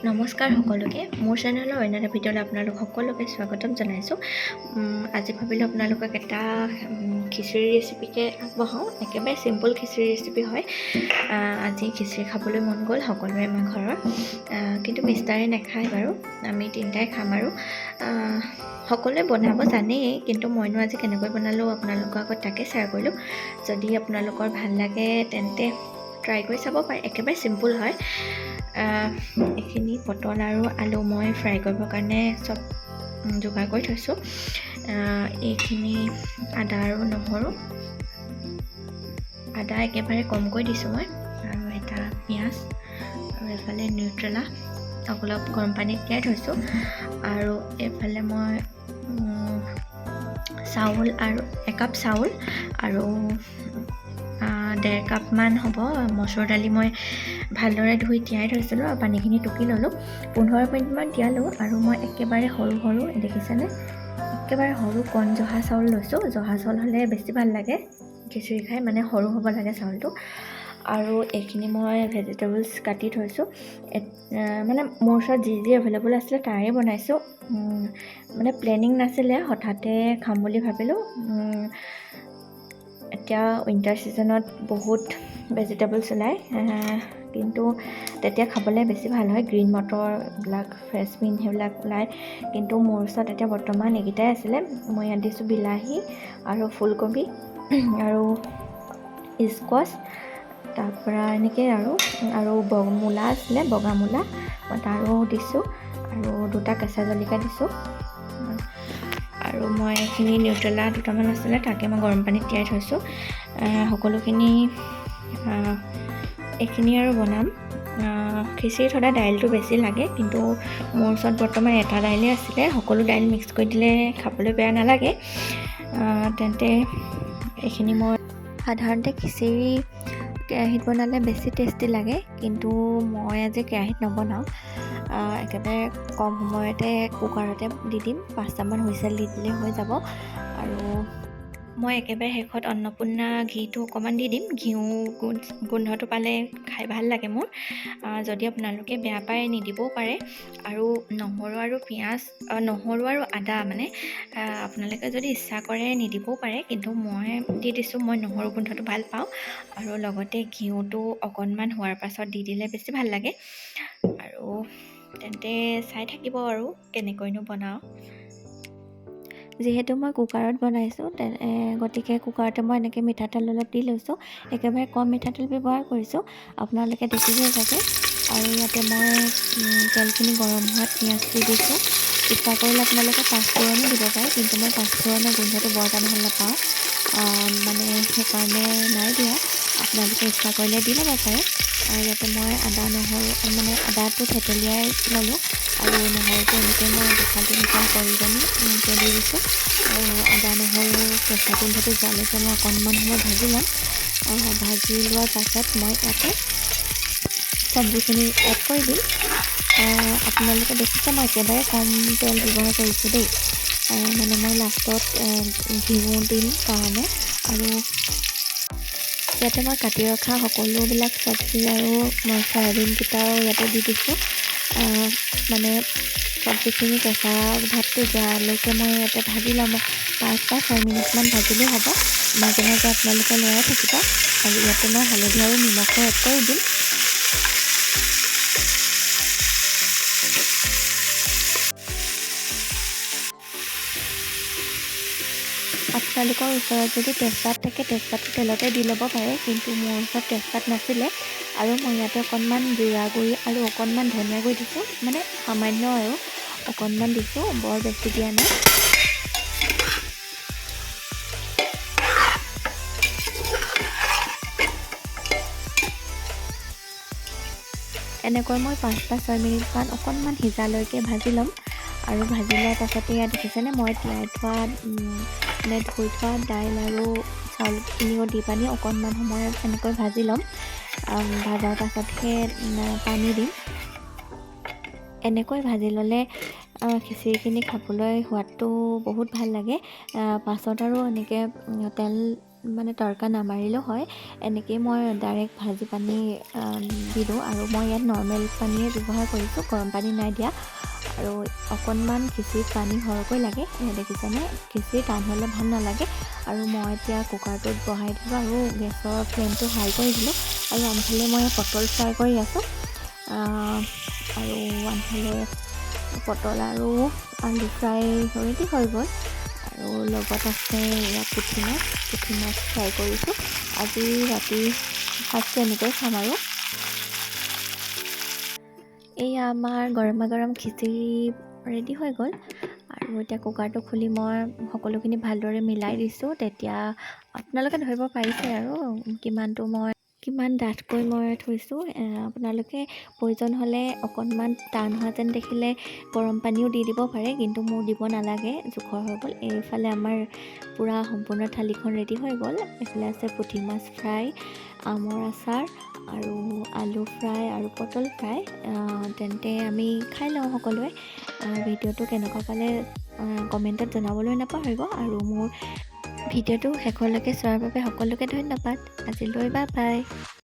নমস্কাৰ সকলোকে, মোৰ চেনেলৰ অন্য এটা ভিডিঅ'লৈ আপোনালোক সকলোকে স্বাগতম জনাইছোঁ। আজি ভাবিলোঁ আপোনালোকক এটা খিচিৰি ৰেচিপিকে আগবঢ়াওঁ। একেবাৰে চিম্পল খিচিৰি ৰেচিপি হয়। আজি খিচিৰি খাবলৈ মন গ'ল সকলোৰে আমাৰ ঘৰৰ, কিন্তু মিষ্টাৰে নাখায় বাৰু, আমি তিনিটাই খাম। আৰু সকলোৱে বনাব জানেই, কিন্তু মইনো আজি কেনেকৈ বনালোঁ আপোনালোকৰ আগত তাকে শ্বেয়াৰ কৰিলোঁ। যদি আপোনালোকৰ ভাল লাগে তেন্তে ট্ৰাই কৰি চাব পাৰে, একেবাৰে চিম্পল হয়। এইখিনি পটল আৰু আলু মই ফ্ৰাই কৰিবৰ কাৰণে চব যোগাৰ কৰি থৈছোঁ। এইখিনি আদা আৰু নহৰু, আদা একেবাৰে কমকৈ দিছোঁ মই, আৰু এটা পিঁয়াজ, আৰু এইফালে নিউট্ৰেলা অলপ গৰম পানীত তিয়াই থৈছোঁ। আৰু এইফালে মই চাউল আৰু একাপ চাউল আৰু 1.5 কাপমান হ'ব মচুৰ দালি মই ভালদৰে ধুই তিয়াই থৈছিলোঁ আৰু পানীখিনি টুকি ল'লোঁ। 15 মিনিটমান তিয়ালোঁ। আৰু মই একেবাৰে সৰু সৰু, দেখিছেনে, একেবাৰে সৰু কণ জহা চাউল লৈছোঁ। জহা চাউল হ'লে বেছি ভাল লাগে খিচিৰি খাই, মানে সৰু হ'ব লাগে চাউলটো। আৰু এইখিনি মই ভেজিটেবলছ কাটি থৈছোঁ। মানে মোৰ ওচৰত যি যি এভেইলেবল আছিলে তাৰে বনাইছোঁ। মানে প্লেনিং নাছিলে, হঠাতে খাম বুলি ভাবিলোঁ। এতিয়া উইণ্টাৰ ছিজনত বহুত ভেজিটেবলছ ওলায়, কিন্তু তেতিয়া খাবলৈ বেছি ভাল হয়। গ্ৰীণ মটৰ এইবিলাক, ফ্ৰেছ বিন সেইবিলাক ওলায়, কিন্তু মোৰ ওচৰত এতিয়া বৰ্তমান এইকেইটাই আছিলে। মই ইয়াত দিছোঁ বিলাহী আৰু ফুলকবি আৰু স্কোৱাছ, তাৰপৰা এনেকৈ আৰু মূলা আছিলে, বগা মূলা, মই তাৰো দিছোঁ, আৰু দুটা কেঁচা জলকীয়া দিছোঁ। আৰু মই এইখিনি নিউট্ৰেলা দুটামান আছিলে, তাকে মই গৰম পানীত তিয়াই থৈছোঁ। সকলোখিনি এইখিনি আৰু বনাম। খিচিৰিত সদায় দাইলটো বেছি লাগে, কিন্তু মোৰ ওচৰত বৰ্তমান এটা দাইলেই আছিলে। সকলো দাইল মিক্স কৰি দিলে খাবলৈ বেয়া নালাগে। তেন্তে এইখিনি মই সাধাৰণতে খিচিৰি কেৰাহীত বনালে বেছি টেষ্টি লাগে, কিন্তু মই আজি কেৰাহীত নবনাওঁ। একেবাৰে কম সময়তে কুকাৰতে দি দিম, 5টামান হুইচেল দি দিলে হৈ যাব। আৰু মই একেবাৰে শেষত অন্নপূৰ্ণা ঘিটো অকণমান দি দিম। ঘিউ গোন্ধটো পালে খাই ভাল লাগে মোৰ। যদি আপোনালোকে বেয়া পায় নিদিবও পাৰে। আৰু নহৰু আৰু পিঁয়াজ, নহৰু আৰু আদা মানে আপোনালোকে যদি ইচ্ছা কৰে নিদিবও পাৰে, কিন্তু মই দি দিছোঁ। মই নহৰু গোন্ধটো ভাল পাওঁ, আৰু লগতে ঘিউটো অকণমান হোৱাৰ পাছত দি দিলে বেছি ভাল লাগে। আৰু তেন্তে চাই থাকিব আৰু কেনেকৈনো বনাওঁ। যিহেতু মই কুকাৰত বনাইছোঁ, গতিকে কুকাৰতে মই এনেকৈ মিঠাতেল অলপ দি লৈছোঁ। একেবাৰে কম মিঠাতেল ব্যৱহাৰ কৰিছোঁ, আপোনালোকে দেখিছে চাগে। আৰু ইয়াতে মই তেলখিনি গৰম হোৱাত পিঁয়াজ দি দিছোঁ। ইচ্ছা কৰিলে আপোনালোকে পাঁচফোৰণো দিব পাৰে, কিন্তু মই পাঁচফোৰণৰ গোন্ধটো বৰ এটা ভাল নাপাওঁ, মানে সেইকাৰণে নাই দিয়া। আপোনালোকে ইচ্ছা কৰিলে দি ল'ব পাৰে। আৰু ইয়াতে মই আদা নহৰু, মানে আদাটো থেতেলিয়াই ল'লোঁ, আৰু নহৰুটো এনেকৈ মই দুফাল তিনিফাল কৰি পিনি এনেকৈ দি দিছোঁ। আৰু আদা নহৰু কেঁচা গোন্ধটো যোৱালৈকে মই অকণমান সময় ভাজি ল'ম। ভাজি লোৱাৰ পাছত মই ইয়াতে চব্জিখিনি এড কৰি দিম। আপোনালোকে দেখিছে মই একেবাৰে কম তেল ব্যৱহাৰ কৰিছোঁ দেই, মানে মই লাষ্টত ঘিউ দিম কাৰণে। আৰু ইয়াতে মই কাটি ৰখা সকলোবিলাক চব্জি আৰু মই চয়াবিনকেইটাও ইয়াতে দি দিছোঁ। মানে চব্জিখিনি কেঁচা ভাৱটো যোৱালৈকে মই ইয়াতে ভাজি ল'ম। 5 বা 6 মিনিটমান ভাজিলেও হ'ব, মাজে মাজে আপোনালোকে লৰাই থাকিব। আৰু ইয়াতে মই হালধি আৰু নিমখো এড কৰি দিম। আপোনালোকৰ ওচৰত যদি তেজপাত থাকে তেজপাতটো তেলতে দি ল'ব পাৰে, কিন্তু মোৰ ওচৰত তেজপাত নাছিলে। আৰু মই ইয়াতে অকণমান জিৰা গুড়ি আৰু অকণমান ধনিয়া গুড়ি দিছোঁ, মানে সামান্য আৰু অকণমান দিছোঁ, বৰ বেছি দিয়া নাই। এনেকৈ মই 5 বা 6 মিনিটমান অকণমান সিজালৈকে ভাজি ল'ম। আৰু ভাজি লোৱাৰ পাছতে ইয়াত দেখিছেনে মই তিয়াই থোৱা, মানে ধুই থোৱা দাইল আৰু চাউলখিনিও দি পানি অকণমান সময় এনেকৈ ভাজি ল'ম। ভাজাৰ পাছতহে পানী দিম। এনেকৈ ভাজি ল'লে খিচিৰিখিনি খাবলৈ সোৱাদটো বহুত ভাল লাগে। পাছত আৰু এনেকৈ তেল মানে তড়কা নামাৰিলেও হয়। এনেকেই মই ডাইৰেক্ট ভাজি পানী দি দিওঁ। আৰু মই ইয়াত নৰ্মেল পানীয়ে ব্যৱহাৰ কৰিছোঁ, গৰম পানী নাই দিয়া। আৰু অকণমান খিচিৰিত পানী সৰহকৈ লাগে, এয়া দেখিছেনে? খিচিৰি টান হ'লে ভাল নালাগে। আৰু মই এতিয়া কুকাৰটোত বহাই দিলোঁ আৰু গেছৰ ফ্লেমটো হাই কৰি দিলোঁ। আৰু আনফালে মই পটল ফ্ৰাই কৰি আছোঁ। আৰু আনফালে পটল আৰু আলু ফ্ৰাই ৰেডি হৈ গ'ল। আৰু লগত আছে এয়া পুঠি মাছ, পুঠি মাছ ফ্ৰাই কৰিছোঁ। আজি ৰাতি সাজটো এনেকৈ খাম। আৰু এয়া আমাৰ গৰমা গৰম খিচিৰি ৰেডি হৈ গ'ল। আৰু এতিয়া কুকাৰটো খুলি মই সকলোখিনি ভালদৰে মিলাই দিছোঁ। তেতিয়া আপোনালোকে ধৰিব পাৰিছে আৰু কিমানটো মই কিমান ডাঠকৈ মই থৈছোঁ। আপোনালোকে প্ৰয়োজন হ'লে অকণমান টান হোৱা যেন দেখিলে গৰম পানীও দি দিব পাৰে, কিন্তু মোৰ দিব নালাগে, জোখৰ হৈ গ'ল। এইফালে আমাৰ পূৰা সম্পূৰ্ণ থালিখন ৰেডি হৈ গ'ল। এইফালে আছে পুঠি মাছ ফ্ৰাই, আমৰ আচাৰ আৰু আলু ফ্ৰাই আৰু পটল ফ্ৰাই। তেন্তে আমি খাই লওঁ সকলোৱে। ভিডিঅ'টো কেনেকুৱা পালে কমেণ্টত জনাবলৈ নাপাহৰিব। আৰু মোৰ ভিডিঅ'টো শেষলৈকে চোৱাৰ বাবে সকলোকে ধন্যবাদ। আজিলৈ বাই বাই।